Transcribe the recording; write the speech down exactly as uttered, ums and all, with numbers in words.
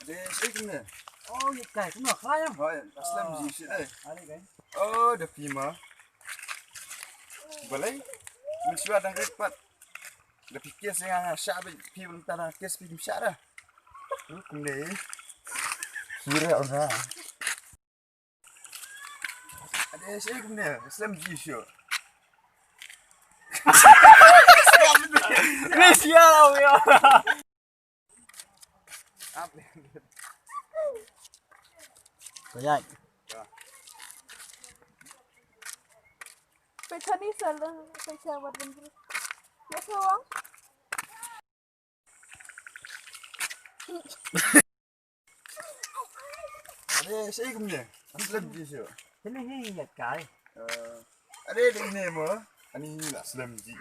Eh, eh, kumne. Oh, ïa kai, kumno, khlaiñ? Hoi, aslem ji shi dei. Are kai. Oh, da phi ma. Balei? Mynshuwa dang rit pat. Da phi kes ïa nga sha ba phi bym tana kes phi ym sha da. Kumne. Kira ona. Ade shi kumne, slem ji shu. Ni sia lau ya. Kayai. Pechani sala, pecha wadun. Ya sawang. Ade shi kumne, slem ji shu. Kini hi ya kai. Ade dei ne mo, ani la slem ji.